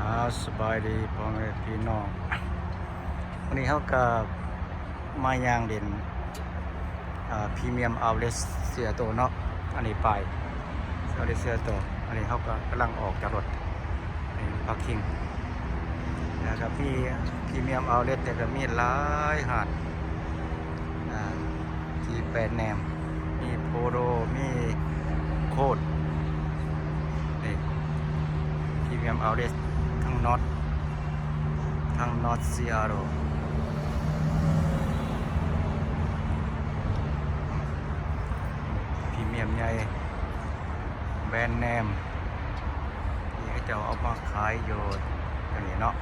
ອາ ສະບາຍດີພໍ່ແມ່ພີ່ນ້ອງ, ວັນນີ້ເຮົາກໍມາຍ່າງຫຼິ້ນ ອາ ພຣີມຽມເອົາເລັດຊີແອດເທິນເນາະ. ອັນນີ້ປ້າຍເອົາເລັດຊີແອດເທິນ, ອັນນີ້ເຮົາກໍກຳລັງອອກຈາກລົດ ນີ້ພາກກິ້ງ ແລ້ວກໍມີພຣີມຽມເອົາເລັດ ແລ້ວກໍມີຫຼາຍຮ້ານ ອາ ທີ່ແບຣນເນມ ມີໂປໂລ ມີໂຄດ ນີ້ ພຣີມຽມເອົາເລັດ ທັງນອດ ທັງນອດຊີແອດເທິນ ພຣີມຽມໃຫຍ່ ແບຣນເນມ ທີ່ເຂົາເຈົ້າເອົາມາຂາຍຢູ່ຕົວນີ້ເນາະ,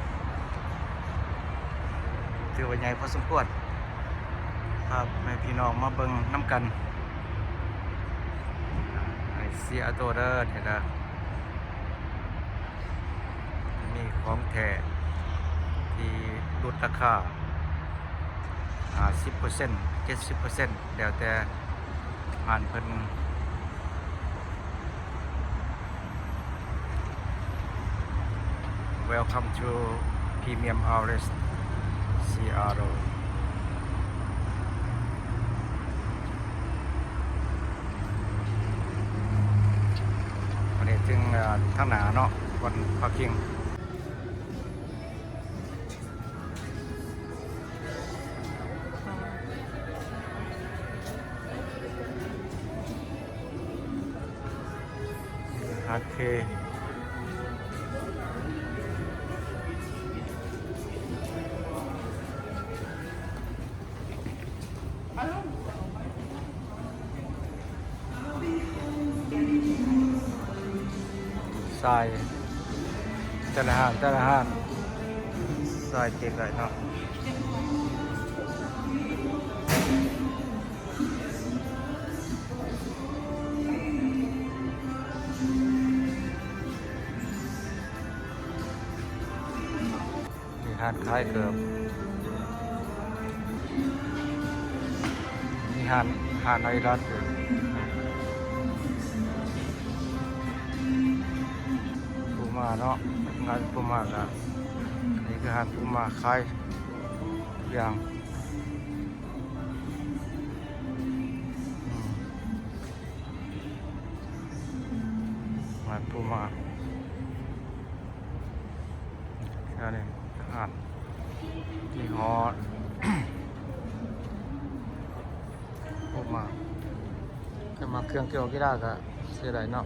ຖືວ່າໃຫຍ່ພໍສົມຄວນ. ພາແມ່ພີ່ນ້ອງມາເບິ່ງນຳກັນ ໃນຊີແອດເທິນເດີ ເດີ ມີຂອງແທ້ທີ່ຫຼຸດລາຄາຫ້າສິບເປີເຊັນ ເຈັດສິບເປີເຊັນ ແລ້ວແຕ່ຮ້ານເພິ່ນ. Welcome to Premium Outlet Seattle. ອັນນີ້ເຖິງ ເອີ ທາງໜ້າເນາະ ບ່ອນພາກກິ້ງ. ໂອເຄ ຊາຍ ແຕ່ລະຮ້ານ ແຕ່ລະຮ້ານ ຊາຍເກັບໄດ້ເນາະ. ມີຮ້ານຂາຍເກີບ ມີຮ້ານ ຮ້ານອາດິດາສເກີບ ປູມາເນາະ ງານປູມາກະ ນີ້ຄືຮ້ານປູມາຂາຍທຸກຢ່າງ ອືມ ຮ້ານປູມາ. ອັນນີ້ຮ້ານຍີ່ຫໍ້ປູມາ ຖ້າມັກເຄື່ອງກິລາກໍຊື້ໄດ້ເນາະ.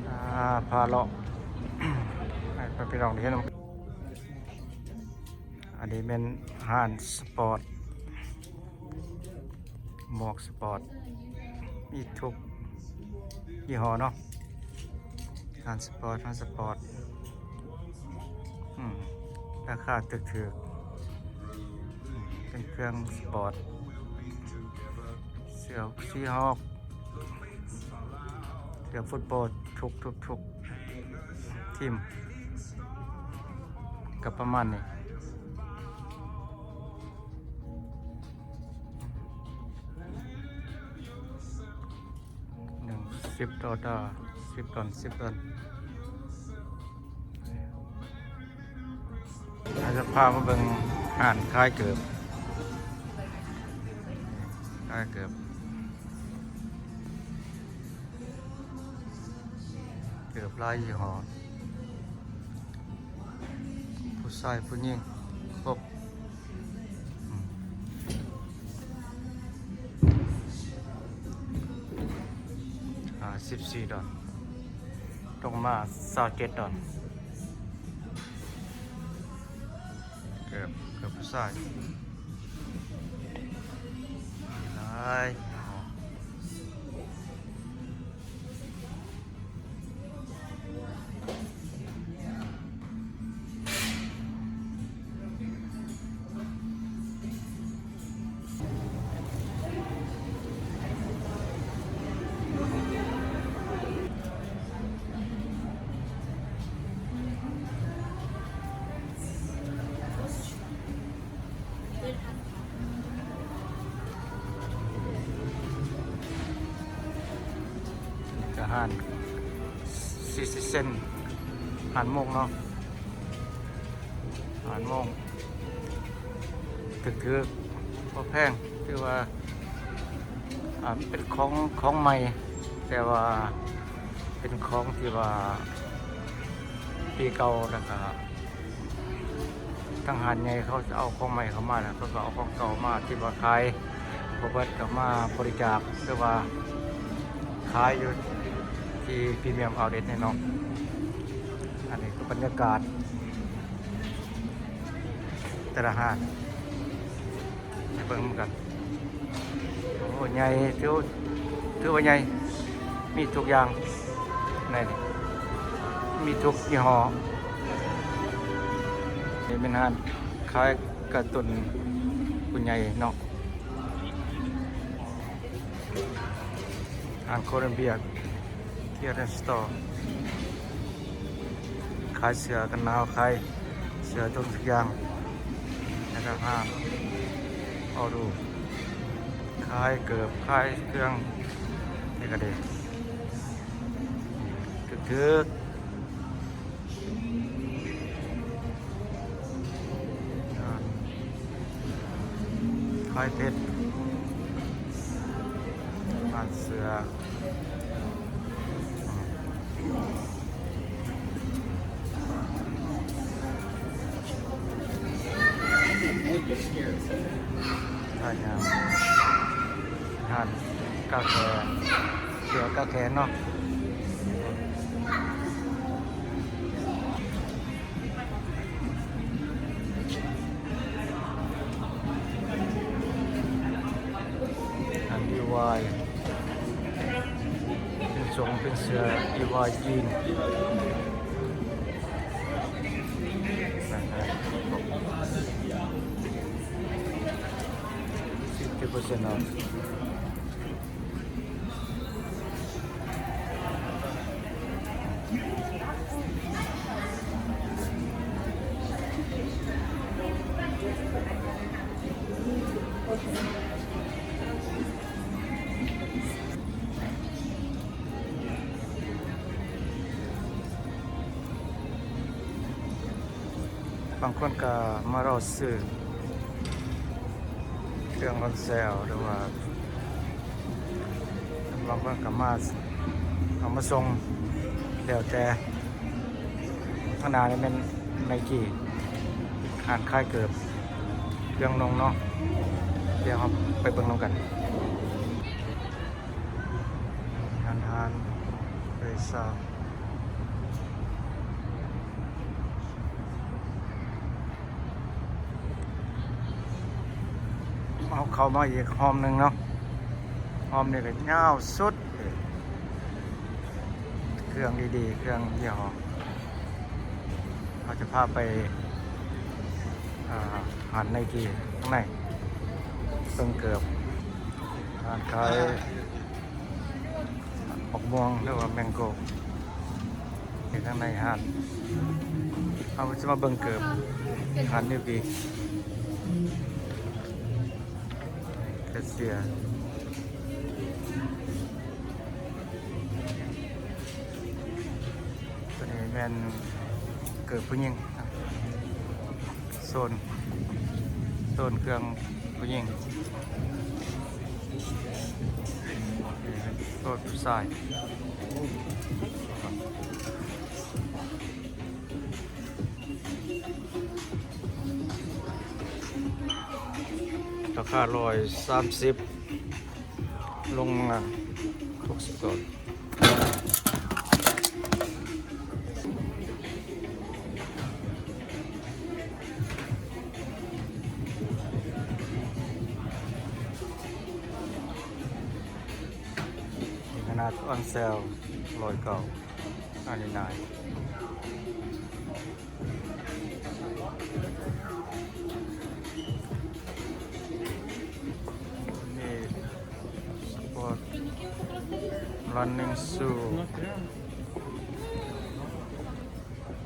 ອາ ພາເລາະ ໃຫ້ພີ່ນ້ອງໄດ້ເຫັນນຳ. ອັນນີ້ແມ່ນຮ້ານສະປອດ ໝວກສະປອດ ມີທຸກຍີ່ຫໍ້ເນາະ. ຮ້ານສະປອດ ຮ້ານສະປອດ ອືມ ລາຄາຖືກໆ ເປັນເຄື່ອງສະປອດ ເສື້ອຊີຮອກ ເສື້ອຟຸດບອລ ທຸກ ທຸກ ທຸກທີມ ກໍປະມານນີ້ ໜຶ່ງ ສິບໂຕຕາ ສິບຕອນ ສິບຕອນ. ເຮົາຈະພາມາເບິ່ງຮ້ານຂາຍເກີບ ຂາຍເກີບ ເກີບຫຼາຍຍີ່ຫໍ້ ຜູ້ຊາຍຜູ້ຍິງຄົບ ອືມ ຫ້າສິບສີ່ດອນ ຕົກມາຊາວເຈັດດອນ. ເກີບ ເກີບຜູ້ຊາຍ ຫຼາຍ. ກະຮ້ານ ສີ່ສິບເຊັນ ຮ້ານໂມງເນາະ ຮ້ານໂມງ ຖືກໆ ບໍ່ແພງ ຖືວ່າ ອ່າ ເປັນຂອງ ຂອງໃໝ່ ແຕ່ວ່າເປັນຂອງທີ່ວ່າປີເກົ່າ ແລ້ວກະ ທາງຮ້ານໃຫຍ່ເຂົາຈະເອົາຂອງໃໝ່ເຂົ້າມາ ແລ້ວເຂົາກໍເອົາຂອງເກົ່າມາທີ່ວ່າຂາຍບໍ່ເບິດກໍມາບໍລິຈາກ ຫຼືວ່າຂາຍຢູ່ທີ່ພຣີມຽມເອົາເລັດນີ້ເນາະ. ອັນນີ້ຄືບັນຍາກາດແຕ່ລະຮ້ານ ໃຫ້ເບິ່ງນຳກັນ. ໂອ້ ໃຫຍ່ ຖື ຖືວ່າໃຫຍ່ ມີທຸກຢ່າງໃນນີ້ ມີທຸກຍີ່ຫໍ້. ນີ້ແມ່ນຮ້ານຂາຍກາຕຸນຜູ້ໃຫຍ່ເນາະ ຮ້ານໂຄລັມເບຍ Clearance Store ຂາຍເສື້ອກັນໜາວ ຂາຍເສື້ອທຸກຢ່າງ ແລ້ວກໍຫ້າງ All Room ຂາຍເກີບ ຂາຍເຄື່ອງເດັກກະເດັກ ຖືກໆ. ຂາຍເພັດ ຮ້ານເສື້ອ ຂາຍຫຍັງ ຮ້ານກາແຟ ເສື້ອກາແຟເນາະ. ອັນ ອີວາຍ ເປັນຊົງເປັນເສື້ອ ອີວາຍ ຢີນ fifty percent off. ບາງຄົນກໍມາລໍຊື້ເຄື່ອງອອນເຊວ ຫຼືວ່າບາງຄົນກໍມາເອົາມາສົ່ງ ແລ້ວແຕ່. ຂ້າງໜ້ານີ້ແມ່ນໄນກີ ຮ້ານຂາຍເກີບ ເຄື່ອງນຸ່ງເນາະ. ດຽວເຮົາໄປເບິ່ງນຳກັນ. ຮ້ານ ຮ້ານເບຊາ ເຮົາເຂົ້າມາອີກຮ່ອມໜຶ່ງເນາະ. ຮ່ອມນີ້ກໍຍາວສຸດ ເຄື່ອງດີໆ ເຄື່ອງຍີ່ຫໍ້. ເຮົາຈະພາໄປ ອ່າ ຮ້ານໄນກີຂ້າງໃນ ເບິ່ງເກີບ ຮ້ານຂາຍໝາກມ່ວງ ຫຼືວ່າແມງໂກ້ ຢູ່ທາງໃນຮ້ານ. ເຮົາຈະມາເບິ່ງເກີບ ຮ້ານນິວກີ ແຄຊເຊຍ. ຕົວນີ້ແມ່ນເກີບຜູ້ຍິງ ໂຊນ ໂຊນເຄື່ອງຜູ້ຍິງ ນີ້ເປັນໂຊນຜູ້ຊາຍ. ລາຄາຮ້ອຍສາມສິບ ລົງມາຫົກສິບໂຕ. ນີ້ຂະໜາດອອນເຊວ ຮ້ອຍເກົ້າ. ອັນນີ້ນາຍ ນີ້ສະປອດ ຣັນນິງຊູ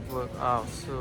ເວີກເອົາຊູ.